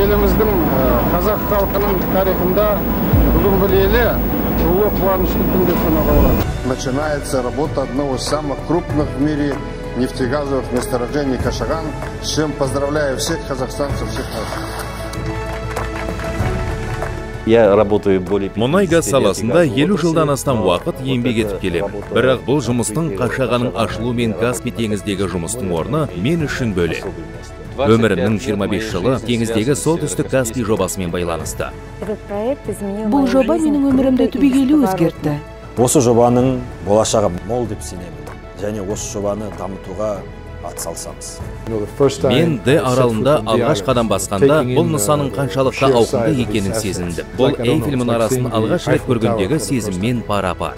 Еліміздің, қазақ халқының тарихында бүгін бір елі ұлы қуанышты күн деп санауға болады. Начинается работа одного из самых крупных в мире нефтегазовых месторождений Кашаган, с чем поздравляю всех казахстанцев, всех нас. Я работаю более Мұнай-газ саласында 50 жылдан астам уақыт еңбек етіп келемін. Бірақ бұл жұмыстың, Қашағанның ашылуы мен Каспий теңіздегі жұмыстың орны мен үшін бөлек. Өмірімнің 25 жылы теңіздегі Солтүстік Каспий жобасымен байланысты. Бұл жоба менің өмірімді түбегейлі өзгертті. Осы жобаның болашағы мол деп сенемін. Және осы жобаны дамытуға атсалысамыз. Мен Д аралында алғаш қадам басқанда, бұл нысанның қаншалықты ауқымды екенін сезіндім. Бұл Эйфель мұнарасын алғаш рет көргендегі сезіммен пара-пар.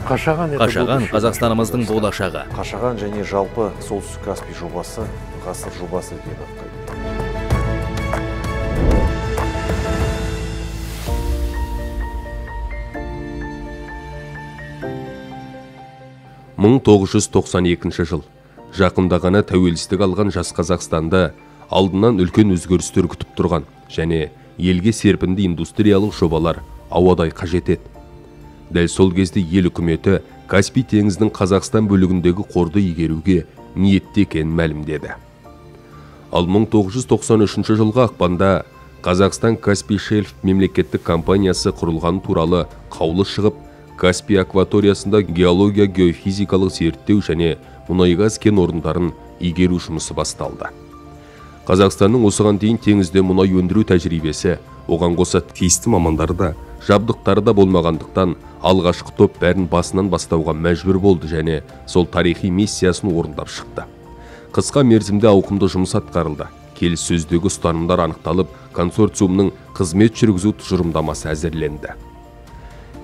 Қашаған — Қашаған — Қазақстанымыздың болашағы. Қашаған және жалпы Солтүстік Каспий жобасы ғасыр жобасы деген атқа ие. 1992 жыл. Жақында ғана тәуелсіздік алған жас Қазақстанда алдынан үлкен өзгерістер күтіп тұрған және елге серпінді индустриялық жобалар ауадай қажет еді. Дәл сол кезде ел үкіметі Каспий теңізінің Қазақстан бөлігіндегі қорды игеруге ниетті екенін мәлімдеді. Ал 1993 жылғы ақпанда Қазақстан Каспий Шельф мемлекеттік компаниясы құрылғаны туралы қаулы шығып, Каспий акваториясында геология, геофизикалық зерттеу және мұнай-газ кен орындарын игеру жұмысы басталды. Қазақстанның осыған дейін теңізде мұнай өндіру тәжірибесі, оған қоса тиісті мамандары да, жабдықтары да болмағандықтан, алғашқы топ бәрін басынан бастауға мәжбүр болды және сол тарихи миссиясын орындап шықты. Қысқа мерзімде ауқымды жұмыс атқарылды. Келіссөздегі ұстанымдар анықталып, консорциумның қызмет жүргізу тұжырымдамасы әзірленді.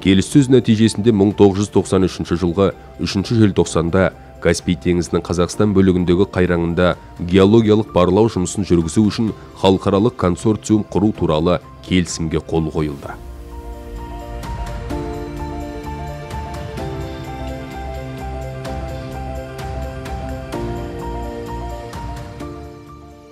Келіссөз нәтижесінде 1993 жылғы 3 желтоқсанда Каспий теңізінің Қазақстан бөлігіндегі қайраңында геологиялық барлау жұмысын жүргізу үшін халықаралық консорциум құру туралы келісімге қол қойылды.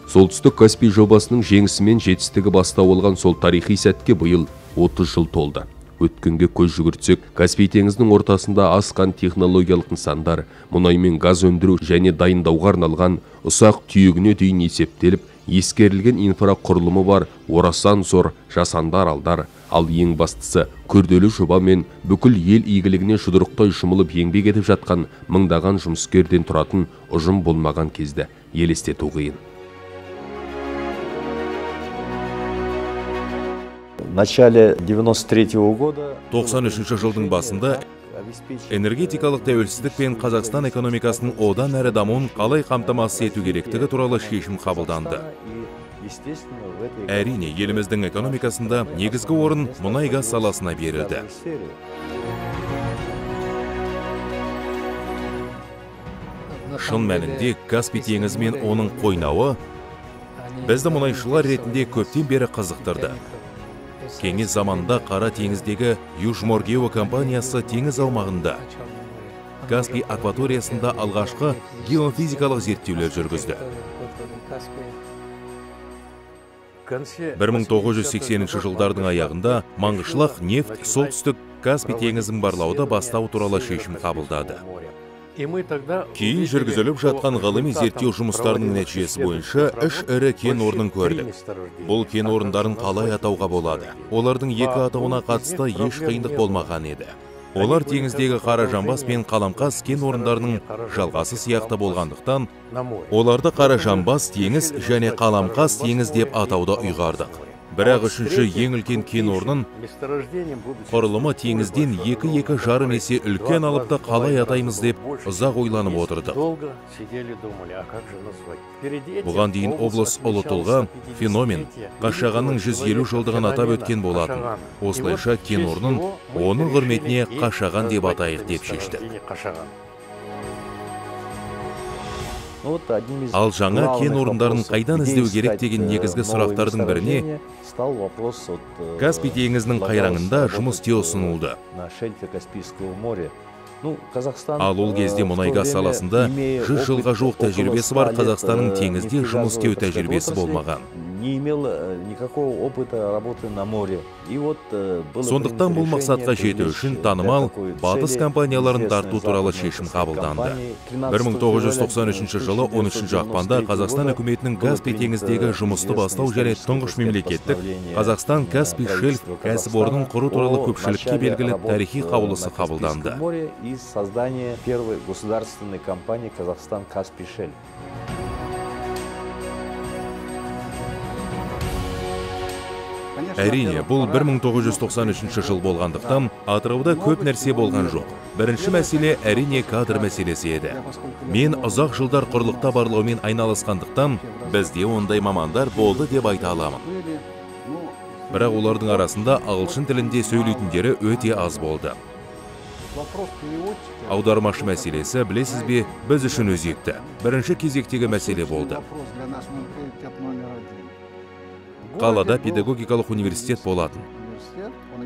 Солтүстік Каспий жобасының жеңісі мен жетістігі бастау алған сол тарихи сәтке биыл 30 жыл толды. Өткенге көз жүгіртсек, Каспий теңізінің ортасында асқан технологиялық нысандар, мұнай мен газ өндіру және дайындауға арналған ұсақ түйегіне дейін есептеліп, ескерілген инфрақұрылымы бар орасан зор жасанды аралдар, ал ең бастысы күрделі жоба мен бүкіл ел игілігіне жұдырықтай жұмылып еңбек етіп жатқан мыңдаған жұмыскерден тұратын ұжым болмаған кезді елестету қиын. В начале 93 года 93 жылдың басында энергетикалық тәуелсіздік пен Қазақстан экономикасының одан әрі дамуын қалай қамтамасыз ету керектігі туралы шешім қабылданды. Әрине, еліміздің экономикасында негізгі орын мұнай-газ саласына берілді. Шын мәнінде Каспий теңізі мен оның қойнауы бізді мұнайшылар ретінде көптен бері қызықтырды. Кеңес заманында Қара теңіздегі Южморгео компаниясы теңіз аумағында Каспий акваториясында алғашқы геофизикалық зерттеулер жүргізді. 1980 жылдардың аяғында Маңғышлақ нефть Солтүстік Каспий теңізін барлауды бастау туралы шешім қабылдады. Кейін жүргізіліп жатқан ғылыми зерттеу жұмыстарының нәтижесі бойынша үш ірі кен орнын көрдік. Бұл кен орындарын қалай атауға болады? Олардың екі атауына қатысты еш қиындық болмаған еді. Олар теңіздегі Қара Жамбас пен Қаламқас кен орындарының жалғасы сияқты болғандықтан, оларды Қара Жамбас теңіз және Қаламқас теңіз деп атауды ұйғардық. Бірақ үшінші ең үлкен кен орнын құрылымы теңізден 2-2,5 есе үлкен алыпты қалай атаймыз деп ұзақ ойланып отырдық. Бұған дейін облыс ұлы тұлға, феномен, Қашағанның 150 жылдығын атап өткен болатын. Осылайша кен орнын оның құрметіне Қашаған деп атайық деп шештік. Ал жаңа кен орындарын қайдан іздеу керек деген негізгі сұрақтардың біріне Каспий теңізінің қайраңында жұмыс істеу ұсынылды. Ал ол кезде мұнай-газ саласында 100 жылға жуық тәжірибесі бар Қазақстанның теңізде жұмыс істеу тәжірибесі болмаған. Не имел никакого опыта работы на море. И вот было Сондықтан бұл мақсатқа жету үшін танымал батыс компанияларын тарту туралы шешім қабылданды. 1993 жылы 13 ақпанда Қазақстан үкіметінің Каспий теңіздегі жұмысты бастау және тұңғыш мемлекеттік Қазақстан Каспий Шельф кәсіпорнын құру туралы көпшілікке белгілі тарихи қаулысы қабылданды. И создание первой государственной компании Казахстан Каспий Шельф. Әрине, бұл 1993 жыл болғандықтан Атырауда көп нәрсе болған жоқ. Бірінші мәселе әрине кадр мәселесі еді. Мен ұзақ жылдар құрлықта барлаумен айналысқандықтан бізде ондай мамандар болды деп айта аламын. Бірақ олардың арасында ағылшын тілінде сөйлейтіндері өте аз болды. Аудармашы мәселесі, білесіз бе, біз үшін өзекті. Бірінші кезектегі мәселе болды. Қалада педагогикалық университет болатын.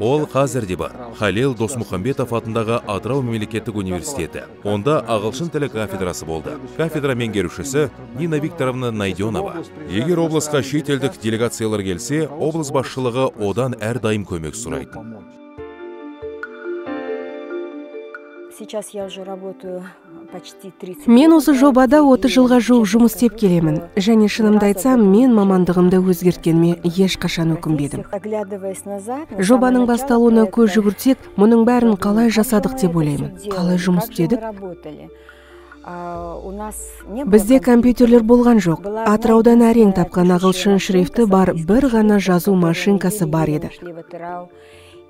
Ол қазір де бар. Халел Досмұхамбетов атындағы Атырау мемлекеттік университеті. Онда ағылшын тілі кафедрасы болды. Кафедра меңгерушісі Нина Викторовна Найденова. Егер облысқа шетелдік делегациялар келсе, облыс басшылығы одан әрдайым көмек сұрайтын. Сейчас я уже работаю почти 30. Мен осы жобада 30 жылға жуық жұмыс істеп келемін. Және шынымды айтсам, мен мамандығымды өзгерткеніме ешқашан өкінбедім. Жобаның басталуына көз жүгіртсек, мұның бәрін қалай жасадық деп ойлаймын. Қалай жұмыс істедік? Бізде компьютерлер болған жоқ. Атыраудан әрең тапқан ағылшын шрифті бар бір ғана жазу машинкасы бар еді.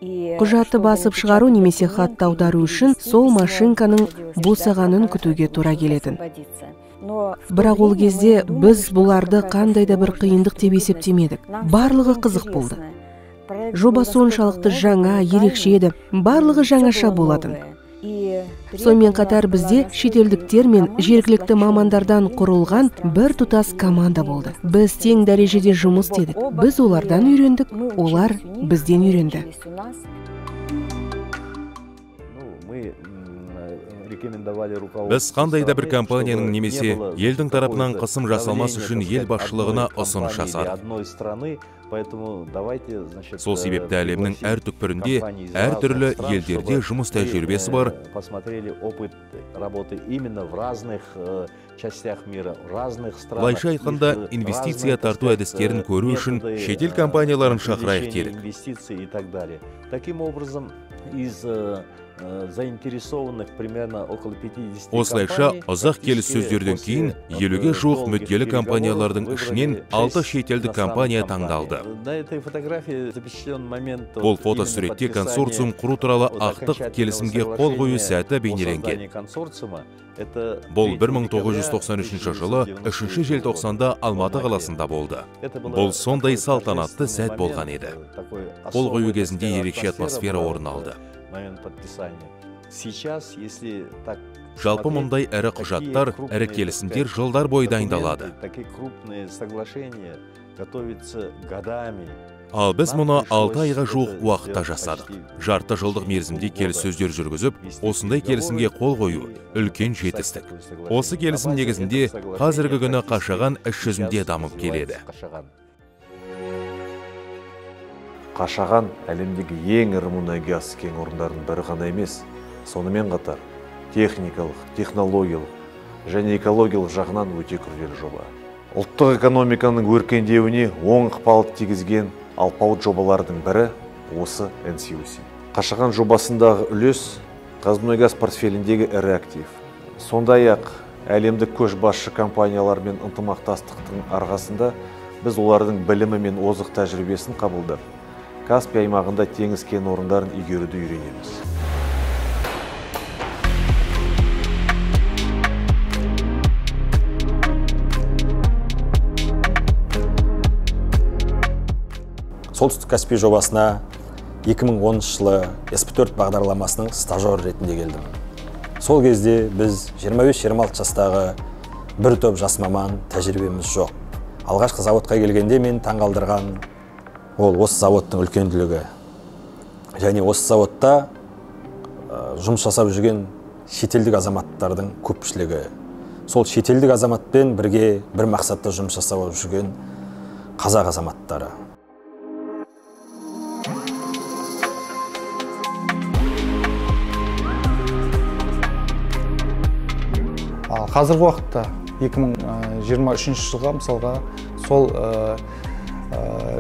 Құжатты басып шығару немесе хатты аудару үшін сол машинканың босағанын күтуге тура келетін. Бірақ ол кезде біз бұларды қандай да бір қиындық деп есептемедік. Барлығы қызық болды. Жоба соншалықты жаңа, ерекше еді. Барлығы жаңаша болатын. Сонымен қатар бізде шетелдіктер мен жергілікті мамандардан құрылған бір тұтас команда болды. Біз тең дәрежеде жұмыс істедік. Біз олардан үйрендік, олар бізден үйренді. Біз қандай да бір компанияның немесе елдің тарапынан қысым жасалмас үшін ел басшылығына ұсыныс жасадық. Сол себепті әлемнің әр түкпірінде, әртүрлі елдерде жұмыс тәжірибесі бар Былайша айтқанда, инвестиция тарту әдістерін көру үшін шетел компанияларын шақырайық дедік. Заинтересованных примерно около 50. Осылайша, ұзақ келіссөздерден кейін 50-ге жуық мүдделі компаниялардың ішінен 6 шетелдік компания таңдалды. Бұл фотосуретте консорциум құру туралы ақтық келісімге қол қою сәті бейнеленген. Бұл 1993 жылы 3 желтоқсанда Алматы қаласында болды. Бұл сондай салтанатты сәт болған еді. Қол қою кезінде ерекше атмосфера орын алды. Жалпы мұндай ірі құжаттар, ірі келісімдер жылдар бойы дайындалады. Ал біз мұны 6 айға жуық уақытта жасадық. Жарты жылдық мерзімде келіссөздер жүргізіп, осындай келісімге қол қою үлкен жетістік. Осы келісім негізінде қазіргі күні Қашаған іс жүзінде дамып келеді. Қашаған әлемдегі ең ірі мұнай газ кен орындарының бірі ғана емес, сонымен қатар техникалық, технологиялық және экологиялық жағынан өте күрделі жоба. Ұлттық экономиканың өркендеуіне оң ықпал тигізген алпауыт жобалардың бірі осы NCOC. Қашаған жобасындағы үлес Қазмұнайгаз портфеліндегі ірі актив. Сондай-ақ әлемдік көшбасшы компаниялармен ынтымақтастықтың арқасында біз олардың білімі мен озық тәжірибесін қабылдап, Каспий аймағында теңіз кен орындарын игеруді үйренеміз. Солтүстік Каспий жобасына 2010 жылы СП4 бағдарламасының стажер ретінде келдім. Сол кезде біз 25-26 жастағы бір топ жас маман, тәжірибеміз жоқ. Алғашқы заводқа келгенде мен таңғалдырған ол осы заводтың үлкенділігі. Және осы заводта жұмыс жасап жүрген шетелдік азаматтардың көпшілігі. Сол шетелдік азаматпен бірге бір мақсатта жұмыс жасап жүрген қазақ азаматтары. Қазіргі уақытта 2023 жылға мысалға сол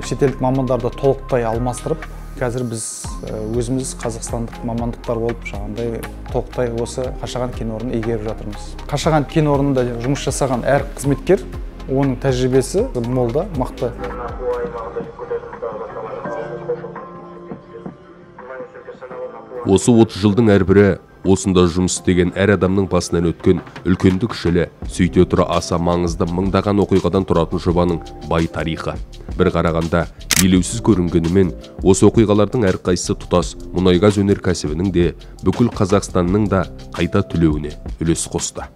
шетелдік мамандарды толықтай алмастырып, қазір біз өзіміз қазақстандық мамандықтар болып жаңағындай толықтай осы Қашаған кен орнын игеріп жатырмыз. Қашаған кен орнында жұмыс жасаған әр қызметкер, оның тәжірибесі мол да, мықты. Осы 30 жылдың әрбірі осында жұмыс істеген әр адамның басынан өткен үлкенді кішілі, сөйте тұра аса маңызды мыңдаған оқиғадан тұратын жобаның бай тарихы. Бір қарағанда елеусіз көрінгенімен, осы оқиғалардың әрқайсысы тұтас мұнай-газ өнеркәсібінің де, бүкіл Қазақстанның да қайта түлеуіне үлес қосты.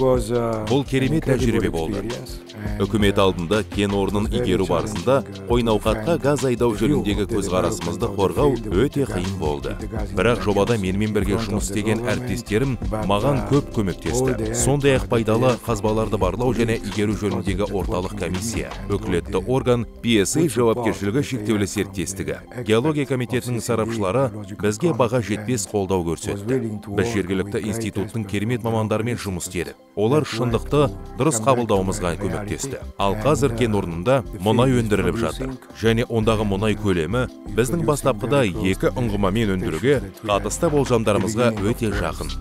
Бұл керемет тәжірибе болды. Үкімет алдында кен орнын игеру барысында қойнауқатқа газ айдау жөніндегі көзқарасымызды қорғау өте қиын болды. Бірақ жобада менімен бірге жұмыс істеген әріптестерім маған көп көмектесті. Сондай-ақ пайдалы қазбаларды барлау және игеру жөніндегі орталық комиссия, өкілетті орган, PSA жауапкершілігі шектеулі серіктестігі, геология комитетінің сарапшылары бізге баға жетпес қолдау көрсетті. Біз жергілікті институттың керемет мамандарымен жұмыс істедік. Олар шындықты дұрыс қабылдауымызға көмектесті. Ал қазір кен орнында мұнай өндіріліп жатыр. Және ондағы мұнай көлемі біздің бастапқыда 2 ұңғымамен өндіруге қатысты болжамдарымызға өте жақын.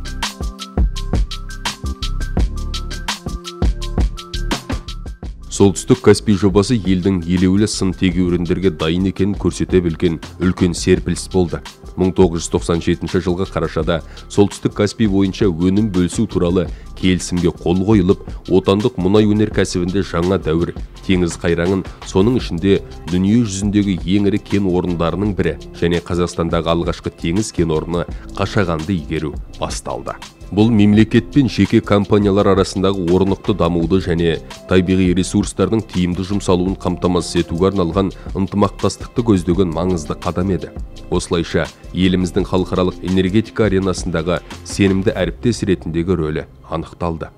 Солтүстік Каспий жобасы елдің елеулі сын тегеуріндерге дайын екенін көрсете білген үлкен серпіліс болды. 1997 жылғы қарашада Солтүстік Каспий бойынша өнім бөлісу туралы келісімге қол қойылып, отандық мұнай өнеркәсібінде жаңа дәуір, теңіз қайраңын, соның ішінде дүние жүзіндегі ең ірі кен орындарының бірі және Қазақстандағы алғашқы теңіз кен орны Қашағанды игеру басталды. Бұл мемлекет пен жеке компаниялар арасындағы орнықты дамуды және табиғи ресурстардың тиімді жұмсалуын қамтамасыз етуге арналған ынтымақтастықты көздеген маңызды қадам еді. Осылайша, еліміздің халықаралық энергетика аренасындағы сенімді әріптес ретіндегі рөлі анықталды.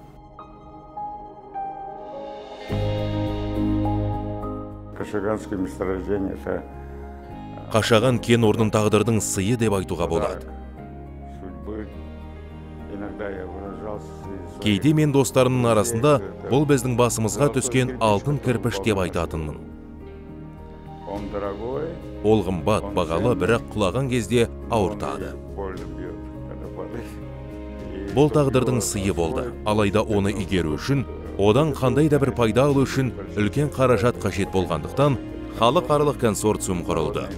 Кашаганское месторождение это... Қашаған кен орнын тағдырдың сыйы деп айтуға болады. Кейде мен достарымның арасында бұл біздің басымызға түскен алтын кірпіш деп айтатынмын. Ол қымбат, бағалы, бірақ құлаған кезде ауыртады. Бұл тағдырдың сыйы болды. Алайда оны игеру үшін, одан қандай да бір пайда алу үшін үлкен қаражат қажет болғандықтан халықаралық консорциум құрылды.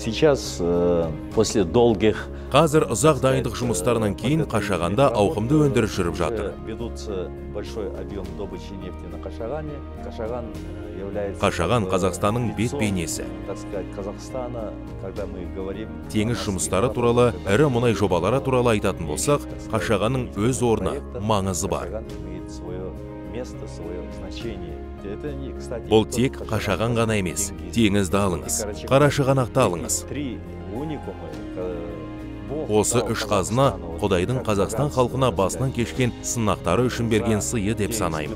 Сейчас, после долгих... Қазір ұзақ дайындық жұмыстарынан кейін Қашағанда ауқымды өндіріс жүріп жатыр. Қашаған Қазақстанның бет бейнесі. Теңіз жұмыстары туралы, ірі мұнай жобалары туралы айтатын болсақ, Қашағанның өз орны, маңызы бар. Бұл тек Қашаған ғана емес, теңізді алыңыз, Қарашығанақты алыңыз. Осы үш қазына Құдайдың Қазақстан халқына басынан кешкен сынақтары үшін берген сыйы деп санаймын.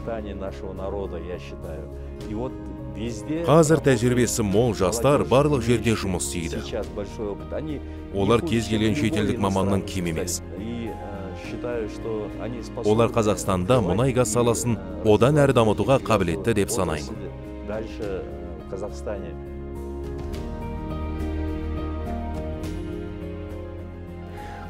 Қазір тәжірибесі мол жастар барлық жерде жұмыс істейді. Олар кез келген шетелдік маманнан кем емес. Олар Қазақстанда мұнай-газ саласын одан әрі дамытуға қабілетті деп санаймын.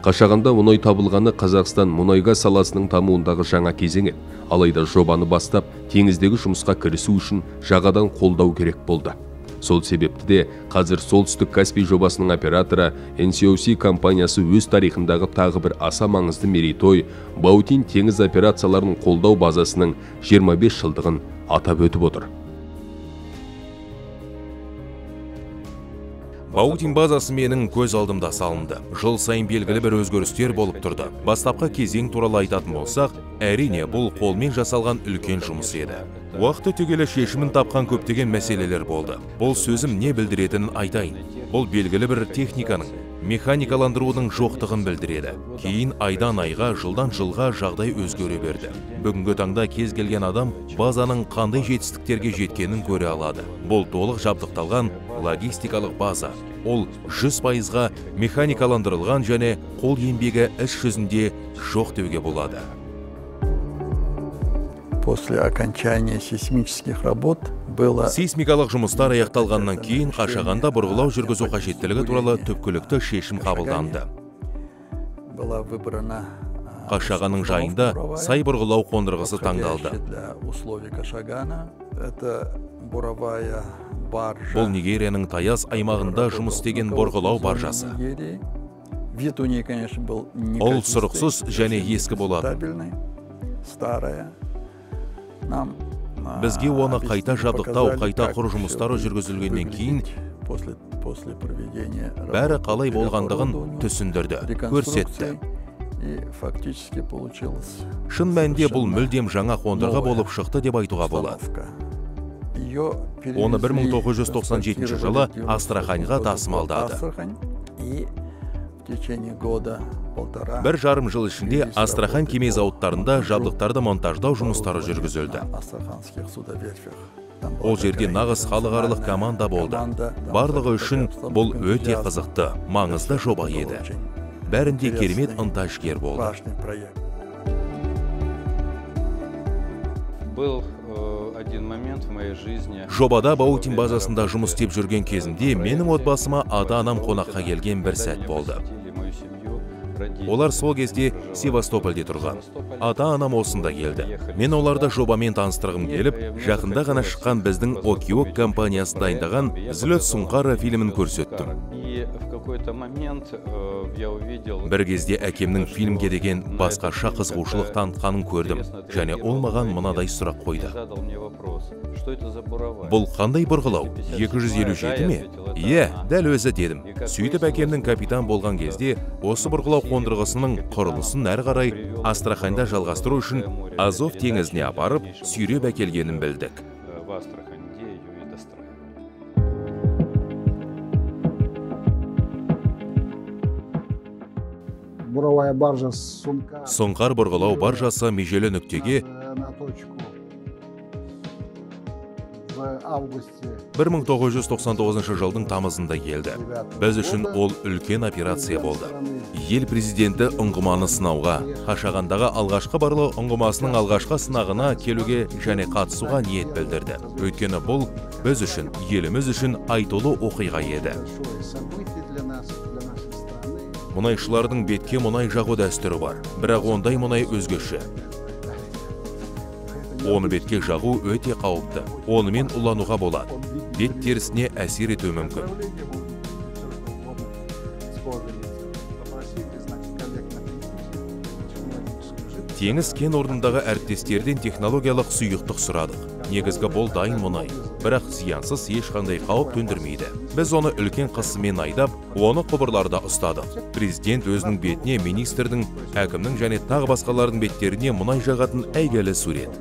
Қашағанда мұнай табылғаны Қазақстан мұнай-газ саласының дамуындағы жаңа кезең еді. Алайда жобаны бастап, теңіздегі жұмысқа кірісу үшін жағадан қолдау керек болды. Сол себепті де қазір Солтүстік Каспий жобасының операторы NCOC компаниясы өз тарихындағы тағы бір аса маңызды мерейтой Баутин теңіз операцияларын қолдау базасының 25 жылдығын атап өтіп отыр. Баутин базасы менің көз алдымда салынды. Жыл сайын белгілі бір өзгерістер болып тұрды. Бастапқы кезең туралы айтатын болсақ, әрине бұл қолмен жасалған үлкен жұмыс еді. Уақыт өте келе шешімін тапқан көптеген мәселелер болды. Бұл сөзім не білдіретінін айтайын. Бұл белгілі бір техниканың, механикаландырудың жоқтығын білдіреді. Кейін айдан айға, жылдан жылға жағдай өзгере берді. Бүгінгі таңда кез келген адам базаның қандай жетістіктерге жеткенін көре алады. Бұл толық жабдықталған логистикалық база. Ол 100%-ға механикаландырылған және қол еңбегі іс жүзінде жоқ деуге болады. После окончания сейсмических работ было... Сейсмикалық жұмыстар аяқталғаннан кейін Қашағанда бұрғылау жүргізу қажеттілігі туралы түпкілікті шешім қабылданды. Қашағанның жайында сай бұрғылау қондырғысы таңдалды. Бұл Нигерияның таяз аймағында жұмыс істеген бұрғылау баржасы. Ол сұрықсыз және ескі болатын. Бізге оны қайта жабдықтау, қайта құру жұмыстары жүргізілгеннен кейін бәрі қалай болғандығын түсіндірді, көрсетті. Шын мәнінде бұл мүлдем жаңа қондырғы болып шықты деп айтуға болады. Оны 1997 жылы Астраханьға тасымалдады. 1,5 жыл ішінде Астрахань кеме зауыттарында жабдықтарды монтаждау жұмыстары жүргізілді. Ол жерде нағыз халықаралық команда болды. Барлығы үшін бұл өте қызықты, маңызды жоба еді. Бәрінде керемет ынта-жігер болды. Жобада Баутин базасында жұмыс істеп жүрген кезімде менің отбасыма ата-анам қонаққа келген бір сәт болды. Олар сол кезде Севастопольде тұрған. Ата-анам осында келді. Мен оларды жобамен таныстырғым келіп, жақында ғана шыққан біздің Окиок компаниясы дайындаған «Взлет Сұңқара» фильмін көрсеттім. Бір кезде әкемнің фильмге деген басқаша қызығушылық танытқанын көрдім, және ол маған мынадай сұрақ қойды. Бұл қандай бұрғылау? 257 ме? Иә, дәл өзі дедім. Сөйтіп әкемнің капитан болған кезде осы бұрғылау қондырғысының құрылысын әрі қарай Астраханьда жалғастыру үшін Азов теңізіне апарып, сүйреп әкелгенін білдік. Буровая баржа Сұңқар. Сұңқар бұрғылау баржасы межелі нүктеге 1999 жылдың тамызында келді. Біз үшін ол үлкен операция болды. Ел президенті ұңғыманы сынауға, Қашағандағы алғашқы барлау ұңғымасының алғашқы сынағына келуге және қатысуға ниет білдірді. Өйткені бұл біз үшін, еліміз үшін айтулы оқиға еді. Мұнайшылардың бетке мұнай жағу дәстүрі бар, бірақ ондай мұнай өзгеше. Оны бетке жағу өте қауіпті, онымен улануға болады. Бет терісіне әсер етуі мүмкін. Теңіз кен орнындағы әріптестерден технологиялық сұйықтық сұрадық. Негізгі бұл дайын мұнай, бірақ зиянсыз ешқандай қауіп төндірмейді. Біз оны үлкен қысыммен айдап, оны құбырларда ұстадық. Президент өзінің бетіне министрдің, әкімнің және тағы басқалардың беттеріне мұнай жағатын әйгілі сурет.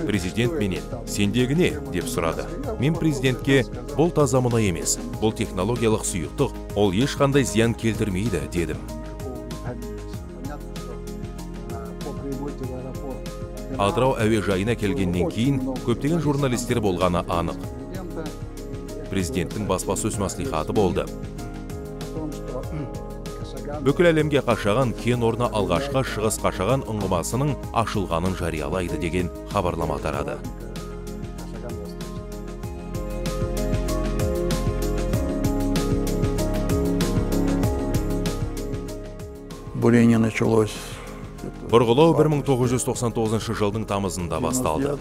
Президент менен, сендегі не? Деп сұрады. Мен президентке, бұл таза мұнай емес, бұл технологиялық сұйықтық, ол ешқандай зиян келтірмейді, дедім. Атырау әуежайына келгеннен кейін көптеген журналистер болғаны анық. Президенттің баспасөз мәслихаты болды. Бүкіл әлемге Қашаған кен орны алғашқы Шығыс Қашаған ұңғымасының ашылғанын жариялайды деген хабарлама тарады. Бурение началось. Бұрғылау 1999 жылдың тамызында басталды.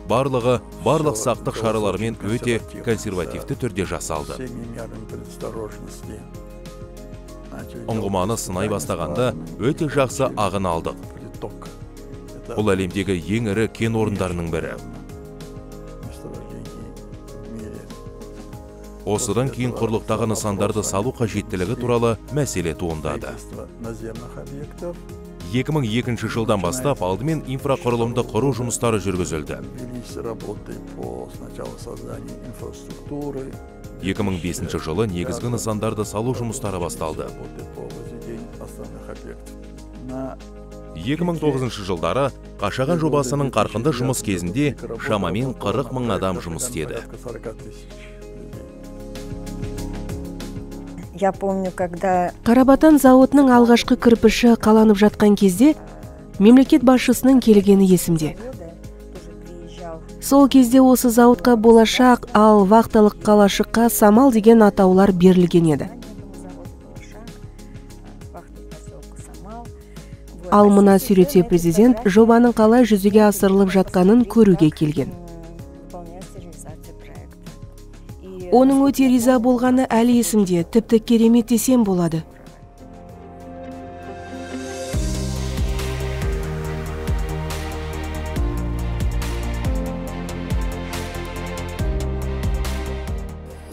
Барлығы барлық сақтық шараларымен өте консервативті түрде жасалды. Ұңғыманы сынай бастағанда өте жақсы ағын алдық. Бұл әлемдегі ең ірі кен орындарының бірі. Осыдан кейін құрлықтағы нысандарды салу қажеттілігі туралы мәселе туындады. 2002 жылдан бастап алдымен инфрақұрылымды құру жұмыстары жүргізілді. Велись работы по сначала созданию инфраструктуры. 2005 жылы негізгі нысандарды салу жұмыстары басталды. Работы по возведению основных объектов. На 2009 жылдары Қашаған жобасының қарқынды жұмыс кезінде шамамен 40 мың адам жұмыс істеді. Порядка 40 тысяч людей. Я помню, когда Қарабатан зауытының алғашқы кірпіші қаланып жатқан кезде мемлекет басшысының келгені есімде. Тоже приезжал. Сол кезде осы зауытқа Болашақ, ал вахталық қалашыққа Самал деген атаулар берілген еді. Этому заводу «Болашак», вахтовый поселку Самал. Вот. Ал А мына здесь суретте на этой президент фотографии жобаның қалай жүзеге асырылып жатқанын көруге келген. Выполняется реализация проекта. И Оның өте риза болғаны әлі есімде, тіпті керемет десем болады.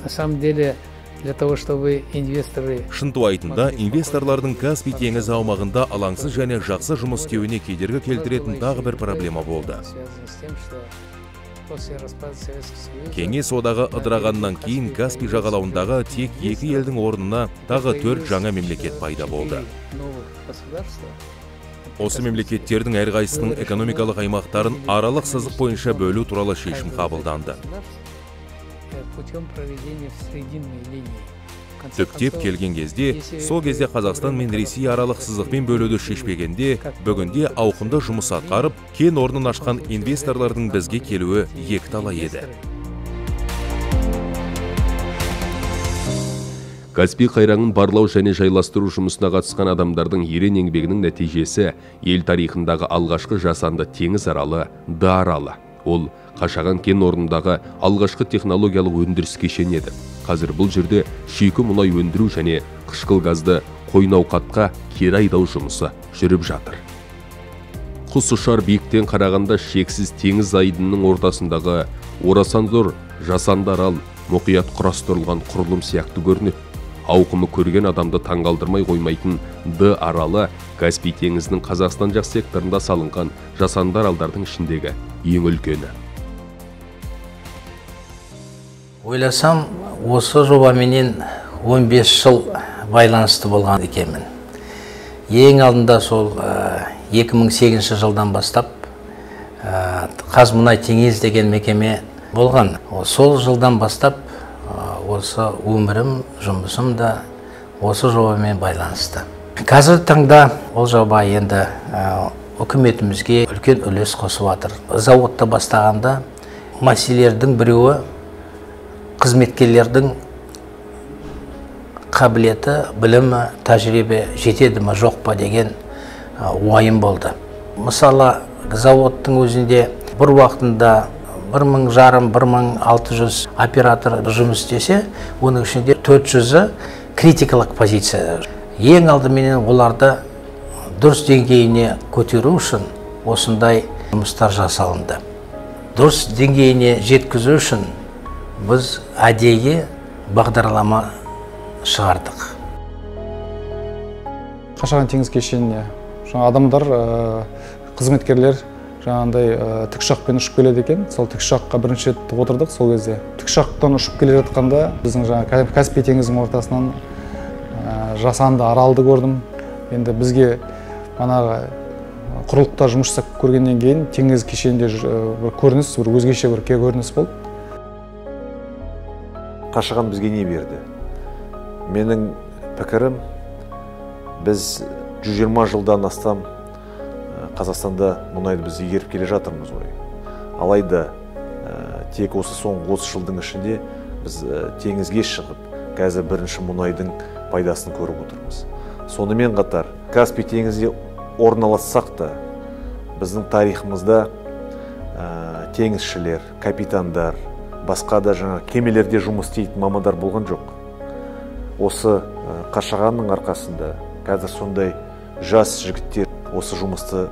На самом деле, для того, чтобы инвесторы Шынтуайтында, инвесторлардың Каспий теңізі аумағында алаңсыз және жақсы жұмыс істеуіне кедергі келтіретін тағы бір проблема болды. Связано с тем, что после распада Советского Союза Кеңес одағы ыдырағаннан кейін Каспий жағалауындағы тек екі елдің орнына тағы төрт жаңа мемлекет пайда болды. Новых государства. Осы мемлекеттердің әрқайсысының экономикалық аймақтарын аралық сызық бойынша бөлу туралы шешім қабылданды. Путем проведения срединной линии. В конце Түптеп концов, келген кезде, если сол кезде Қазақстан мен Ресей аралық сызықпен бөлуді шешпегенде, бүгінде ауқымды жұмыс атқарып, кен орнын ашқан инвесторлардың бізге келуі екіталай еді. Каспий қайраңын барлау және жайластыру жұмысына қатысқан адамдардың ерен еңбегінің нәтижесі ел тарихындағы алғашқы жасанды теңіз аралы Д аралы. Ол Қашаған кен орнындағы алғашқы технологиялық өндіріс кешені еді. Қазір бұл жерде шикі мұнай өндіру және қышқыл газды қойнауқатқа кері айдау жұмысы жүріп жатыр. Құс ұшар биіктен қарағанда шексіз теңіз айдынының ортасындағы орасан зор жасанды арал мұқият құрастырылған құрылым сияқты көрінеді. Ауқымы көрген адамды таңғалдырмай қоймайтын Д аралы Каспий теңізінің Қазақстан жақ секторында салынған жасанды аралдардың ішіндегі ең үлкені. Ойласам, осы жобаменен 15 жыл байланысты болған екенмін. Ең алдында сол 2008 жылдан бастап Қазмұнай Теңіз деген мекеме болған. Сол жылдан бастап осы өмірім, жұмысым да осы жобамен байланысты. Қазіргі таңда ол жоба енді үкіметімізге үлкен үлес қосып жатыр. Зауытты бастағанда мәселелердің біреуі қызметкерлердің қабілеті, білімі, тәжірибе жетеді ме, жоқ па деген уайым болды. Мысалы, заводтың өзінде бір уақытында 1500, 1600 оператор жұмыс істесе, оның ішінде 400-і критикалық позиция. Ең алдыменен оларды дұрыс деңгейіне көтеру үшін осындай жұмыстар жасалынды. Дұрыс деңгейіне жеткізу үшін біз әдейі бағдарлама шығардық. Қашаған теңіз кешеніне жаңа адамдар, қызметкерлер жаңағындай тікұшақпен ұшып келеді екен. Сол тікұшаққа бірінші рет отырдық сол кезде. Тікұшақтан ұшып келе жатқанда біздің жаңа Каспий теңізінің ортасынан жасанды аралды көрдім. Енді бізге манағы құрылықта жұмыс жасап көргеннен кейін теңіз кешенінде бір көрініс, бір өзгеше бір көрініс болды. Қашаған бізге не берді? Менің пікірім, біз 120 жылдан астам Қазақстанда мұнайды біз игеріп келе жатырмыз ғой. Алайда тек осы соңғы 30 жылдың ішінде біз теңізге шығып, қазір бірінші мұнайдың пайдасын көріп отырмыз. Сонымен қатар, Каспий теңізінде орналассақ та, біздің тарихымызда теңізшілер, капитандар, басқа да жаңа кемелерде жұмыс істейтін мамандар болған жоқ. Осы Қашағанның арқасында қазір сондай жас жігіттер осы жұмысты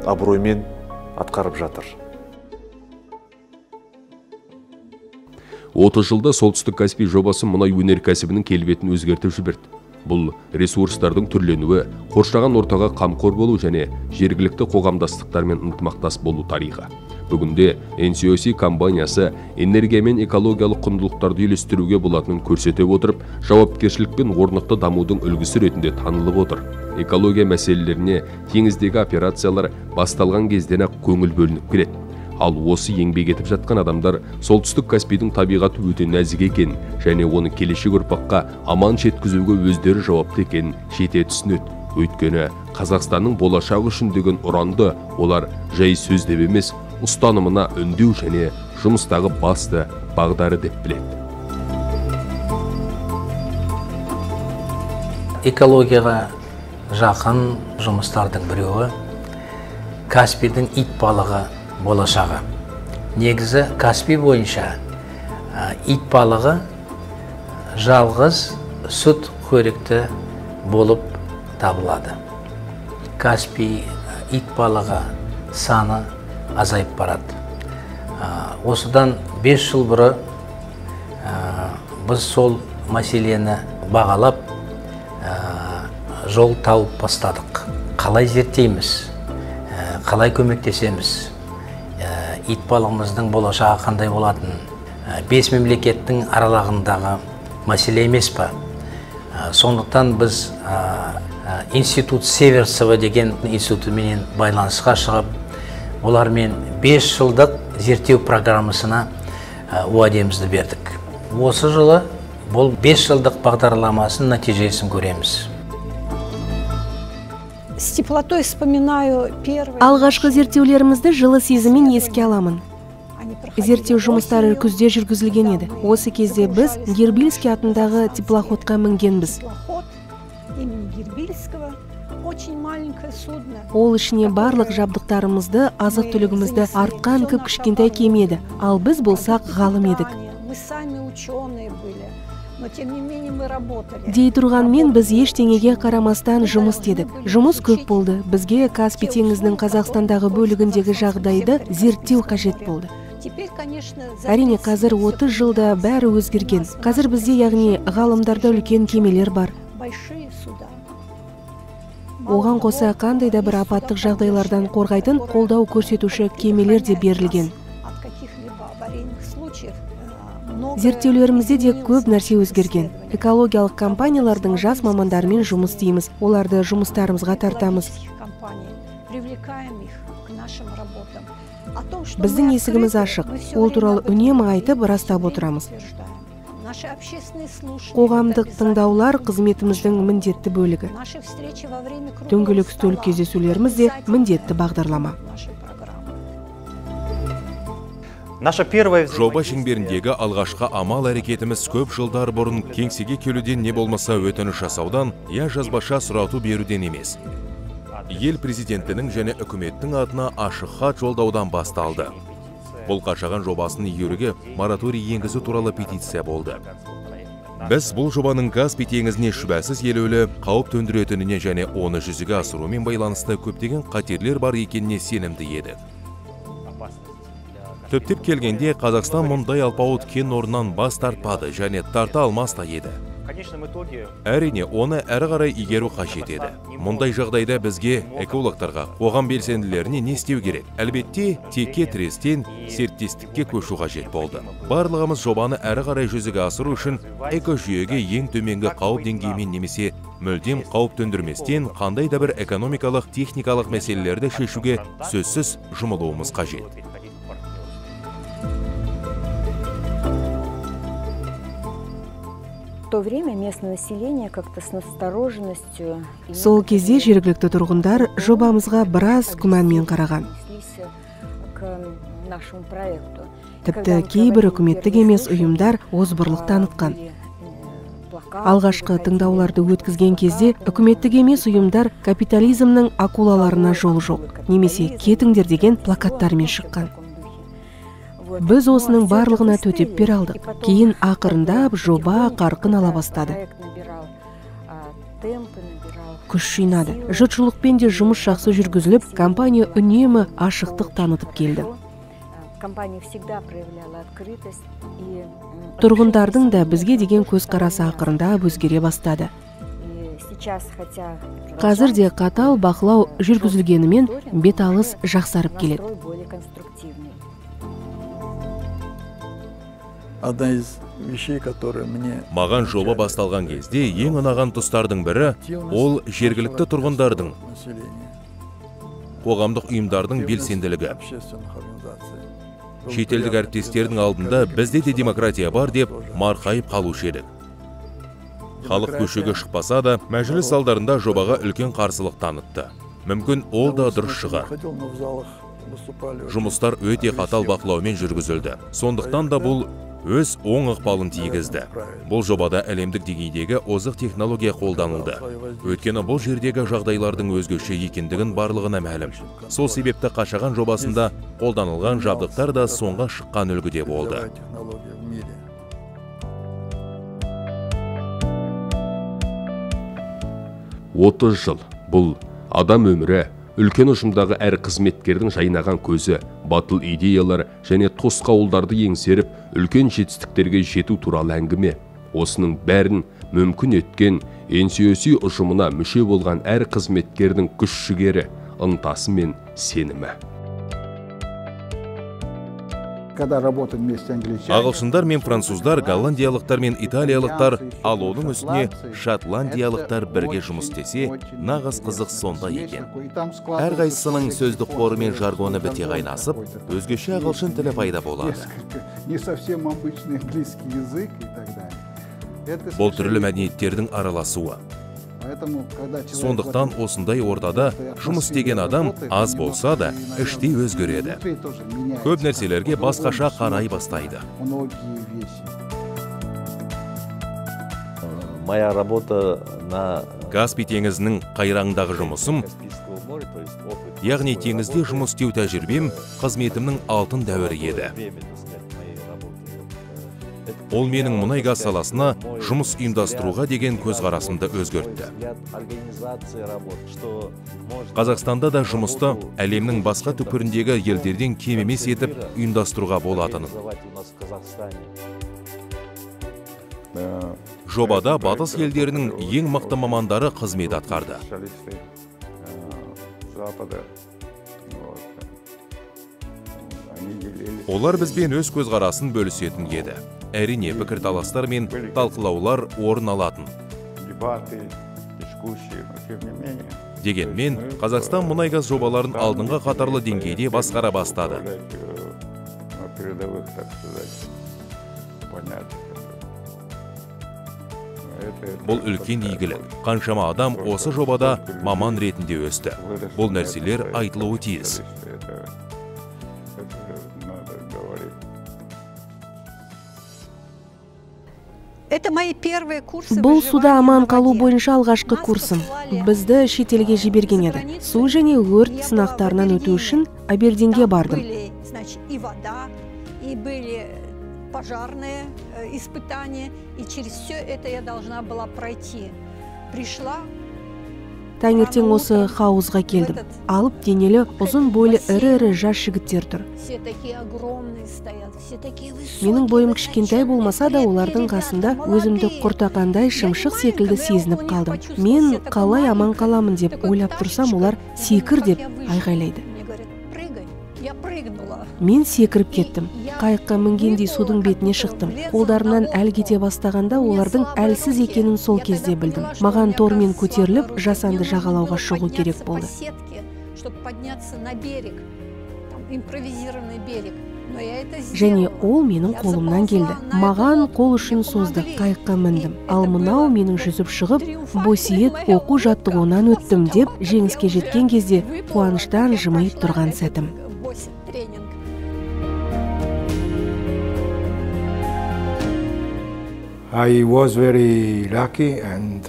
абыроймен атқарып жатыр. 30 жылда Солтүстік Каспий жобасы мұнай өнеркәсібінің келбетін өзгертіп жіберді. Бұл ресурстардың түрленуі, қоршаған ортаға қамқор болу және жергілікті қоғамдастықтармен ынтымақтас болу тарихы. Бүгінде NCOC компаниясы энергия мен экологиялық құндылықтарды үйлестіруге болатынын көрсете отырып, жауапкершілік пен орнықты дамудың үлгісі ретінде танылып отыр. Экология мәселелеріне теңіздегі операциялар басталған кезден-ақ көңіл бөлініп келеді. Ал осы еңбек етіп жатқан адамдар солтүстік Каспийдің табиғаты өте нәзік екен және оны келешек ұрпаққа аман жеткізуге өздері жауапты екенін жете түсінеді. Өйткені Қазақстанның болашағы үшін деген ұранды олар жай сөз деп емес, ұстанымына үндеу және жұмыстағы басты бағдары деп біледі. Экологияға жақын жұмыстардың біреуі Каспийдің ит балығы болашағы. Негізі Каспий бойынша ит балығы жалғыз сүт қоректі болып табылады. Каспий ит балығы саны азайып барады. Осыдан 5 жыл бұрын біз сол мәселені бағалап жол тауып бастадық. Қалай зерттейміз, қалай көмектесеміз, ит балығымыздың болашағы қандай болатын, 5 мемлекеттің аралығындағы мәселе емес па? Сондықтан біз Институт Северцева деген институтменен байланысқа шығып, олармен 5 жылдық зерттеу программасына уәдемізді бердік. Осы жылы бұл 5 жылдық бағдарламасының нәтижесін көреміз. С теплотой вспоминаю первые. Алғашқы зерттеулерімізді жылы сезіммен еске аламын. Зерттеу жұмыстары күзде жүргізілген еді. Осы кезде біз Гербильский атындағы теплоходқа мінгенбіз. Ол ішіне барлық жабдықтарымызды, азық-түлігімізді артқан кіп-кішкентай кеме еді. Ал біз болсақ ғалым едік. Дей тұрғанмен біз ештеңеге қарамастан жұмыс істедік. Жұмыс көп болды. Бізге Каспий теңізінің Қазақстандағы бөлігіндегі жағдайды зерттеу қажет болды. Әрине, қазір 30 жылда бәрі өзгерген. Қазір бізде, яғни ғалымдарда үлкен кемелер бар. Оған қоса қандай да бір апаттық жағдайлардан қорғайтын қолдау көрсетуші кемелер де берілген. Зерттеулерімізде де көп нәрсе өзгерген. Экологиялық компаниялардың жас мамандарымен жұмыс істейміз, оларды жұмыстарымызға тартамыз. Біздің есігіміз ашық, ол туралы үнемі айтып, растап отырамыз. Қоғамдық тыңдаулар қызметіміздің міндетті бөлігі. Дөңгелек үстел кездесулеріміз де міндетті бағдарлама. Жоба шеңберіндегі алғашқы амал әрекетіміз көп жылдар бұрын кеңсеге келуден не болмаса өтініш жасаудан, я жазбаша сұрату беруден емес. Ел президентінің және үкіметтің атына ашық хат жолдаудан басталды. Бұл Қашаған жобасын игеруге мораторий енгізу туралы петиция болды. Біз бұл жобаның Каспий теңізіне шүбәсіз елеулі қауіп төндіретініне және оны жүзеге асырумен байланысты көптеген қатерлер бар екеніне сенімді едік. Түптеп келгенде Қазақстан мұндай алпауыт кен орнынан бас тартпады және тарта алмас та еді. Әрине, оны әрі қарай игеру қажет еді. Мұндай жағдайда бізге, экологтарға, қоғам белсенділеріне не істеу керек? Әлбетте, теке тірестен серіктестікке көшу қажет болды. Барлығымыз жобаны әрі қарай жүзеге асыру үшін экожүйеге ең төменгі қауіп деңгейімен немесе мүлдем қауіп төндірместен қандай да бір экономикалық, техникалық мәселелерді шешуге сөзсіз жұмылуымыз қажет. В то время местное население как-то с настороженностью. Сол кезде жергілікті тұрғындар жобамызға біраз күмәнмен қараған. Тіпті кейбір үкіметтік емес ұйымдар озбырлық танытқан. Алғашқы тыңдауларды өткізген кезде үкіметтік емес ұйымдар капитализмнің акулаларына жол жоқ, немесе кетіңдер деген плакаттармен шыққан. Біз осының барлығына төтеп бере алдық. Кейін ақырындап жоба қарқын ала бастады. Күш жинады. Жұртшылықпен де жұмыс жақсы жүргізіліп, компания үнемі ашықтық танытып келді. Тұрғындардың да бізге деген көзқарасы ақырындап өзгере бастады. Қазір де қатал бақылау жүргізілгенімен бет алыс жақсарып келеді. Одна из вещей, которые мне... Маған жоба басталған кезде ең ұнаған тұстардың бірі ол жергілікті тұрғындардың, қоғамдық ұйымдардың белсенділігі. Шетелдік әріптестердің алдында бізде де демократия бар деп марқайып қалушы едік. Халық көшеге шықпаса да, мәжіліс залдарында жобаға үлкен қарсылық танытты. Мүмкін ол да дұрыс шығар. Жұмыстар өте қатал бақылаумен жүргізілді. Сондықтан да бұл өз оң ықпалын тигізді. Бұл жобада әлемдік деңгейдегі озық технология қолданылды. Өйткені бұл жердегі жағдайлардың өзгеше екендігін барлығына мәлім. Сол себепті Қашаған жобасында қолданылған жабдықтар да соңға шыққан үлгіде болды. 30 жыл. Бұл адам өмірі, үлкен ұжымдағы әр қызметкердің жайнаған көзі, батыл идеялар және тосқауылдарды еңсеріп, үлкен жетістіктерге жету туралы әңгіме. Осының бәрін мүмкін еткен NCOC ұжымына мүше болған әр қызметкердің күш-жігері, ынтасы мен сенімі. Когда работают вместе англичане, Ағылшындар мен француздар, голландиялықтар мен италиялықтар, ал оның үстіне шотландиялықтар бірге жұмыс істесе, нағыз қызық сонда екен. Әрқайсысының сөздік қоры мен жаргоны біте қайнасып, өзгеше ағылшын тілі пайда болады. Не совсем обычный английский язык и так далее. Бұл түрлі мәдениеттердің араласуы. Сондықтан осындай ортада жұмыс істеген адам аз болса да іштей өзгереді. Көп нәрселерге басқаша қарай бастайды. Моя работа на Каспий теңізінің қайраңындағы жұмысым, яғни теңізде жұмыс істеу тәжірибем, қызметімнің алтын дәуірі еді. Ол менің мұнай-газ саласына жұмыс ұйымдастыруға деген көзқарасымды өзгертті. Қазақстанда да жұмысты әлемнің басқа түкпіріндегі елдерден кем емес етіп ұйымдастыруға болатынын. Жобада батыс елдерінің ең мықты мамандары қызмет атқарды. Олар бізбен өз көзқарасын бөлісетін еді. Әрине, пікірталастар мен талқылаулар орын алатын. Дегенмен, Қазақстан мұнай-газ жобаларын алдыңғы қатарлы деңгейде басқара бастады. Бұл үлкен игілік. Қаншама адам осы жобада маман ретінде өсті. Бұл нәрселер айтылуы тиіс. Бұл суда аман қалу бойынша алғашқы курсым. Бізді шетелге жіберген еді. Су және өрт сынақтарынан өту үшін Абердинге бардым. Таңертең осы хауызға келдім. Алып денелі, ұзын бойлы ірі-ірі жас жігіттер тұр. Менің бойым кішкентай болмаса да, олардың қасында өзімді құртақандай шымшық секілді сезініп қалдым. Мен қалай аман қаламын деп ойлап тұрсам, олар секір деп айғайлайды. Мен секіріп кеттім. Қайыққа мінгендей судың бетіне шықтым. Қолдарымнан әл кете бастағанда олардың әлсіз екенін сол кезде білдім. Маған тормен көтеріліп, жасанды жағалауға шығу керек болды. Және ол менің қолымнан келді. Маған қол ұшын созды, қайыққа міндім. Ал мынау менің жүзіп шығып, Босиет оқу жаттығуынан өттім деп жеңіске жеткен кезде қуаныштан жымиып тұрған сәтім. I was very lucky and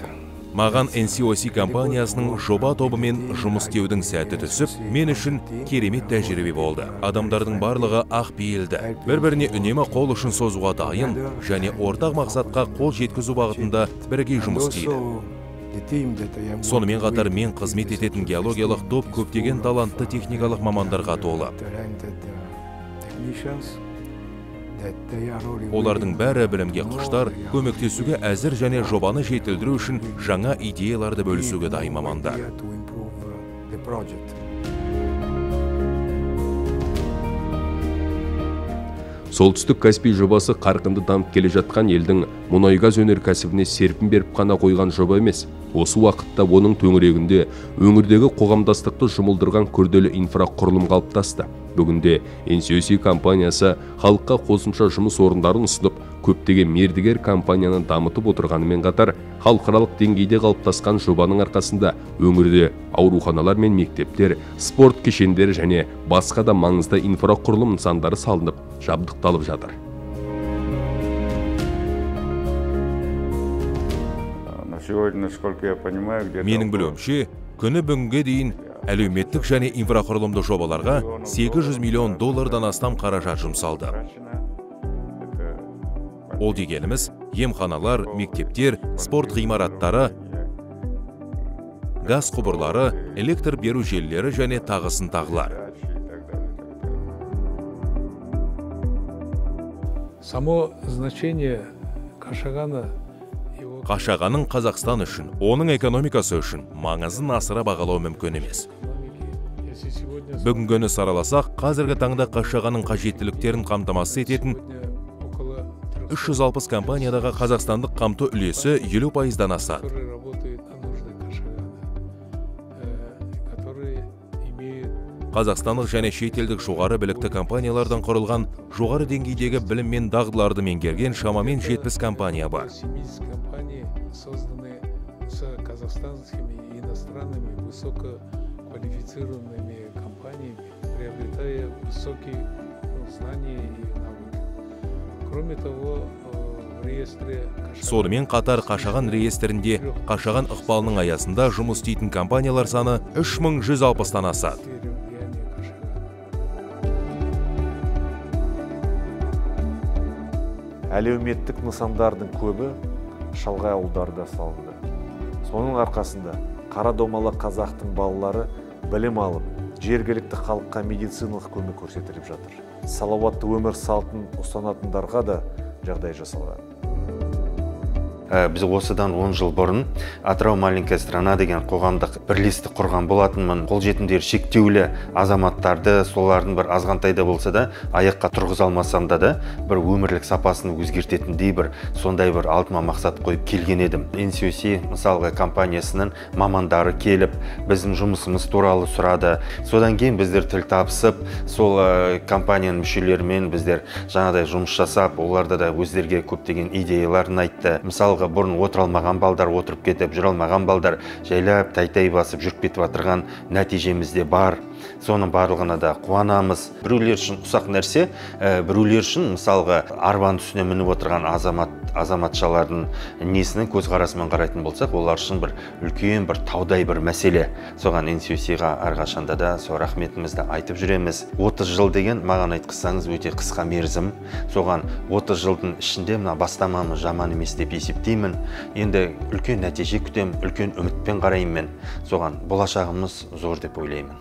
Маған NCOC компаниясының жоба тобымен жұмыс істеудің сәті түсіп, мен үшін керемет тәжірибе болды. Адамдардың барлығы ақ пейілді, бір-біріне үнемі қол ұшын созуға дайын және ортақ мақсатқа қол жеткізу бағытында бірге жұмыс істейді. Сонымен қатар мен қызмет ететін геологиялық топ көптеген талантты техникалық мамандарға толы. Олардың бәрі білімге құштар, көмектесуге әзір және жобаны жетілдіру үшін жаңа идеяларды бөлісуге дайын мамандар. Солтүстік Каспий жобасы қарқынды дамып келе жатқан елдің мұнай-газ өнеркәсібіне серпін беріп қана қойған жоба емес. Осы уақытта оның төңірегінде өңірдегі қоғамдастықты жұмылдырған күрделі инфрақұрылым қалыптасты. Бүгінде NCOC компаниясы халыққа қосымша жұмыс орындарын ұсынып, көптеген мердігер компанияны дамытып отырғанымен қатар, халықаралық деңгейде қалыптасқан жобаның арқасында өңірде ауруханалар мен мектептер, спорт кешендері және басқа да маңызды инфрақұрылым нысандары салынып, жабдықталып жатыр. Менің білуімше, күні бүгінге дейін әлеуметтік және инфрақұрылымды жобаларға 800 миллион доллардан астам қаражат жұмсалды. Ол дегеніміз емханалар, мектептер, спорт ғимараттары, газ құбырлары, электр беру желілері және тағысын тағылар. Само значение Кашагана. Қашағанның Қазақстан үшін, оның экономикасы үшін маңызын асыра бағалау мүмкін емес. Бүгінгіні сараласақ, қазіргі таңда Қашағанның қажеттіліктерін қамтамасыз ететін 360 компаниядағы қазақстандық қамту үлесі 50%-дан асады. Қазақстандық және шетелдік жоғары білікті компаниялардан құрылған жоғары деңгейдегі білім мен дағдыларды меңгерген шамамен 70 компания бар. Созданы с казахстанскими и иностранными высококвалифицированными компаниями, приобретая высокие знания и навыки. Кроме того, в реестре Сонымен қатар Қашаған реестрінде Қашаған ықпалының аясында жұмыс істейтін компаниялар саны 3160-тан асады. Әлеуметтік нысандардың көбі шалғай ауылдарда салынды. Соның арқасында қара домалы қазақтың балалары білім алып, жергілікті халыққа медициналық көмек көрсетіліп жатыр. Салауатты өмір салтын ұстанатындарға да жағдай жасалған. Біз осыдан 10 жыл бұрын Атырау маленькая страна деген қоғамдық бірлестік құрған болатынмын. Қолжетімдері шектеулі азаматтарды, солардың бір азғантай да болса да аяққа тұрғыза алмасам да бір өмірлік сапасын өзгертетіндей бір сондай бір алдыма мақсат қойып келген едім. NCOC мысалға компаниясының мамандары келіп, біздің жұмысымыз туралы сұрады. Содан кейін біздер тіл табысып, сол компанияның мүшелерімен біздер жаңағыдай жұмыс жасап, оларда да өздерге көптеген идеяларын айтты. Мысалы, бұрын отыра алмаған балдар отырып кетіп, жүре алмаған балдар жайлап тайтай басып жүріп кетіп жатырған нәтижеміз де бар. Соның барлығына да қуанамыз. Біреулер үшін ұсақ нәрсе, біреулер үшін мысалға арбаның үстіне мініп отырған азаматшалардың несінің көзқарасымен қарайтын болсақ, олар үшін бір үлкен бір таудай бір мәселе. Соған NCOC-ға әрқашанда да сол рахметімізді айтып жүреміз. 30 жыл деген маған айтқызсаңыз өте қысқа мерзім. Соған 30 жылдың ішінде мына бастамамыз жаман емес деп есептеймін. Енді үлкен нәтиже күтем, үлкен үмітпен қараймын мен. Соған болашағымыз зор деп ойлаймын.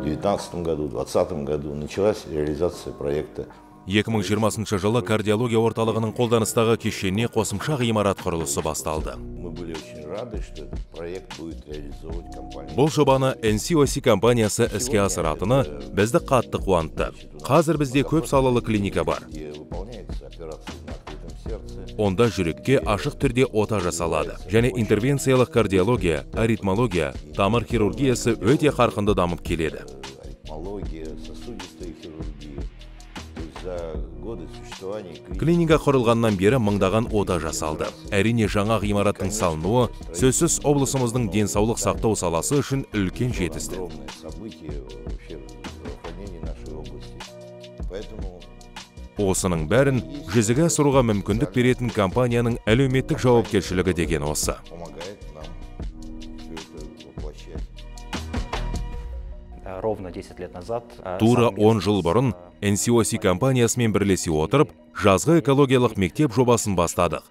В 2019 году, в 2020 году началась реализация проекта. 2020 жылы кардиология орталығының қолданыстағы кешеніне қосымша ғимарат құрылысы басталды. Мы были очень рады, что этот проект будет реализовывать компания. Бұл жобаны NCOC компаниясы іске асыратыны бізді қатты қуантты. Қазір бізде көп салалы клиника бар. Онда жүрекке ашық түрде ота жасалады. Және интервенциялық кардиология, аритмология, тамыр хирургиясы өте қарқынды дамып келеді. Клиника құрылғаннан бері мыңдаған ота жасалды. Әрине, жаңа ғимараттың салынуы сөзсіз облысымыздың денсаулық сақтау саласы үшін үлкен жетістік. Осының бәрін жүзеге асыруға мүмкіндік беретін компанияның әлеуметтік жауапкершілігі деген осы. Ровно 10 лет назад. Тура 10 жыл бұрын NCOC компаниясымен бірлесе отырып, жазғы экологиялық мектеп жобасын бастадық.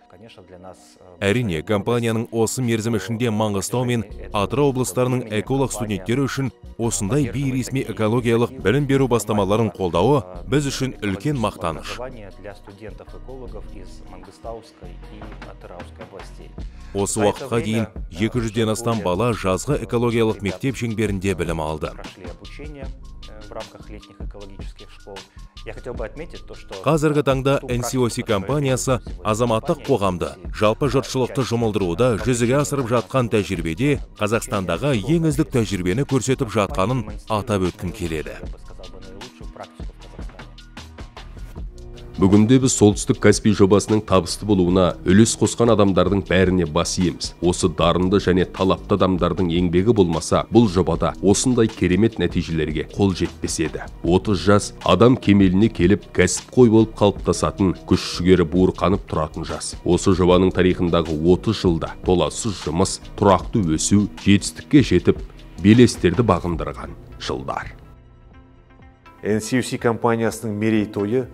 Әрине, компанияның осы мерзім ішінде Маңғыстау мен Атырау облыстарының эколог студенттері үшін осындай бейресми экологиялық білім беру бастамаларын қолдауы біз үшін үлкен мақтаныш. Осы уақытқа дейін 200-ден астам бала жазғы экологиялық мектеп шеңберінде білім алды. Қазіргі таңда NCOC компаниясы азаматтық қоғамды, жалпы жұртшылықты жұмылдыруда жүзеге асырып жатқан тәжірибеде Қазақстандағы ең үздік тәжірибені көрсетіп жатқанын атап өткім келеді. Бүгінде біз Солтүстік Каспий жобасының табысты болуына үлес қосқан адамдардың бәріне бас иеміз. Осы дарынды және талапты адамдардың еңбегі болмаса, бұл жобада осындай керемет нәтижелерге қол жетпес еді. 30 жас адам кемеліне келіп, кәсіпқой болып қалыптасатын, күш жігері буырқанып тұратын жас. Осы жобаның тарихындағы 30 жылда толассыз жұмыс, тұрақты өсу, жетістікке жетіп, белестерді бағындырған жылдар. NCOC компаниясының мерейтойы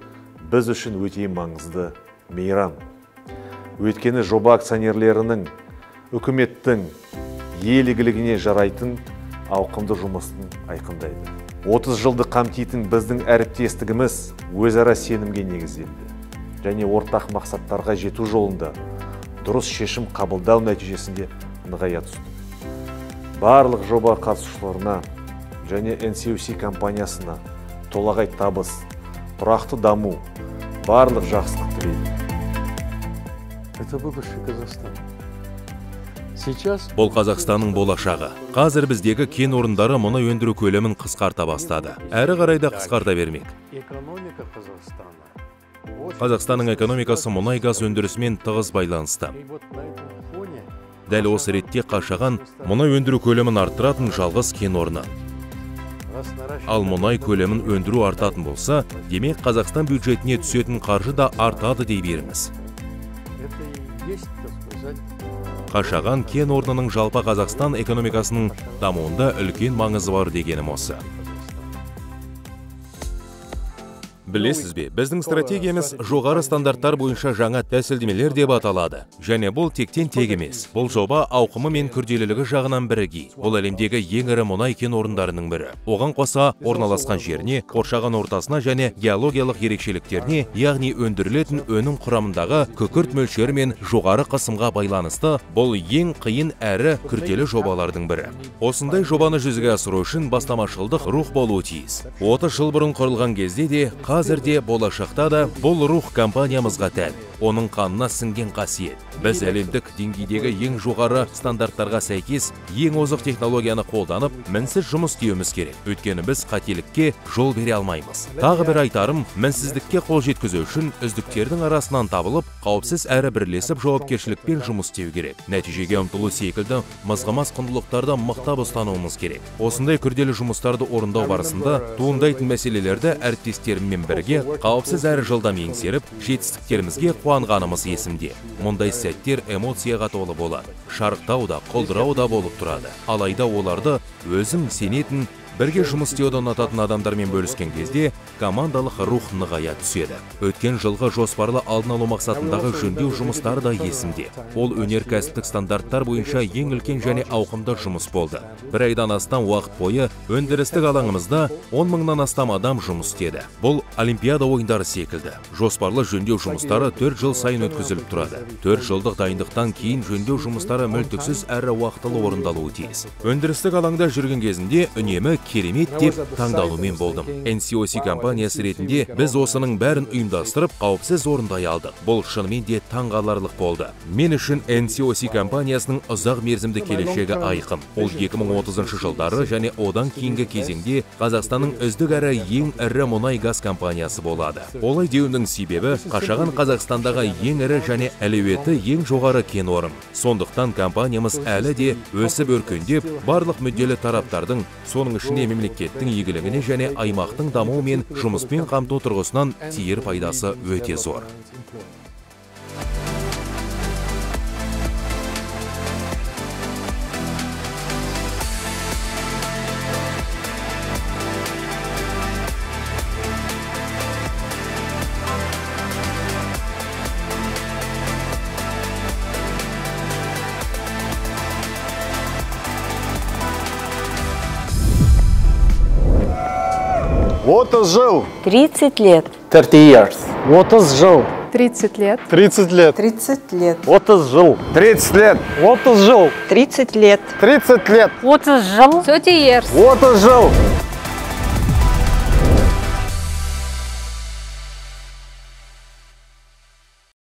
біз үшін өте маңызды мейрам. Өйткені жоба акционерлерінің, үкіметтің ел игілігіне жарайтын ауқымды жұмысын айқындайды. 30 жылды қамтитын біздің әріптестігіміз өзара сенімге негізделді және ортақ мақсаттарға жету жолында дұрыс шешім қабылдау нәтижесінде нығая түсті. Барлық жоба қатысушыларына және NCOC компаниясына толағай табыс, тұрақты даму, барлық жақсылық тілеймін. Это будущее Казахстана. Сейчас Бұл Қазақстанның болашағы. Қазір біздегі кен орындары мұнай өндіру көлемін қысқарта бастады. Әрі қарай да қысқарта бермек. Экономика Казахстана. Қазақстанның экономикасы мұнай газ өндірісімен тығыз байланысты. Дәл осы ретте Қашаған мұнай өндіру көлемін арттыратын жалғыз кен орны. Ал мұнай көлемін өндіру артатын болса, демек Қазақстан бюджетіне түсетін қаржы да артады дей беріңіз. Қашаған кен орнының жалпы Қазақстан экономикасының дамуында үлкен маңызы бар дегенім осы. Білесіз бе, біздің стратегиямыз жоғары стандарттар бойынша жаңа тәсілдемелер деп аталады. Және бұл тектен тек емес. Бұл жоба ауқымы мен күрделілігі жағынан бірегей. Бұл әлемдегі ең ірі мұнай кен орындарының бірі. Оған қоса орналасқан жеріне, қоршаған ортасына және геологиялық ерекшеліктеріне, яғни өндірілетін өнім құрамындағы күкірт мөлшері мен жоғары қысымға байланысты бұл ең қиын әрі күрделі жобалардың бірі. Осындай жобаны жүзеге асыру үшін бастамашылдық рух болуы тиіс. 30 жыл бұрын құрылған кезде де, қазірде болашақта да бұл рух компаниямызға тән. Оның қанына сіңген қасиет. Біз әлемдік деңгейдегі ең жоғары стандарттарға сәйкес ең озық технологияны қолданып, мінсіз жұмыс істеуіміз керек. Өйткені біз қателікке жол бере алмаймыз. Тағы бір айтарым, мінсіздікке қол жеткізу үшін үздіктердің арасынан табылып, қауіпсіз әрі бірлесіп жауапкершілікпен жұмыс істеу керек. Нәтижеге ұмтылу секілді мызғымас құндылықтарды мықтап ұстануымыз керек. Осындай күрделі жұмыстарды орындау барысында туындайтын мәселелерді әріптестеріммен бірге қауіпсіз әрі жылдам еңсеріп, жетістіктерімізге қуанғанымыз есімде. Мұндай сәттер эмоцияға толы болады. Шарықтау да, құлдырау да болып тұрады. Алайда оларды өзің сенетін, бірге жұмыс істеуді ұнататын адамдармен бөліскен кезде командалық рух нығая түседі. Өткен жылғы жоспарлы алдын алу мақсатындағы жөндеу жұмыстары да есімде. Ол өнеркәсіптік стандарттар бойынша ең үлкен және ауқымды жұмыс болды. Бір айдан астам уақыт бойы өндірістік алаңымызда 10 мыңнан астам адам жұмыс істеді. Бұл Олимпиада ойындары секілді. Жоспарлы жөндеу жұмыстары 4 жыл сайын өткізіліп тұрады. 4 жылдық дайындықтан кейін жөндеу жұмыстары мүлтіксіз әрі уақытылы орындалуы тиіс. Өндірістік алаңда жүрген кезінде үнемі керемет деп таңдалумен болдым. NCOC компаниясы ретінде біз осының бәрін ұйымдастырып, қауіпсіз орындай алдық. Бұл шынымен де таңғаларлық болды. Мен үшін NCOC компаниясының ұзақ мерзімді келешегі айқын. Ол 2030 жылдары және одан кейінгі кезеңде Қазақстанның үздік әрі ең ірі мұнай-газ компаниясы болады. Олай деуімнің себебі Қашаған Қазақстандағы ең ірі және әлеуеті ең жоғары кен орын. Сондықтан компаниямыз әлі де өсіп өркендеп, барлық мүдделі тараптардың, соның ішінде мемлекеттің игілігіне және аймақтың дамуы мен жұмыспен қамту тұрғысынан тиер пайдасы өте зор. 30 жыл. 30 лет. 30 years. 30 жыл. 30 лет. 30 лет. 30 лет. 30 жыл. 30 лет. 30 жыл. 30 лет. 30 лет. 30 жыл. 30 years. 30 жыл.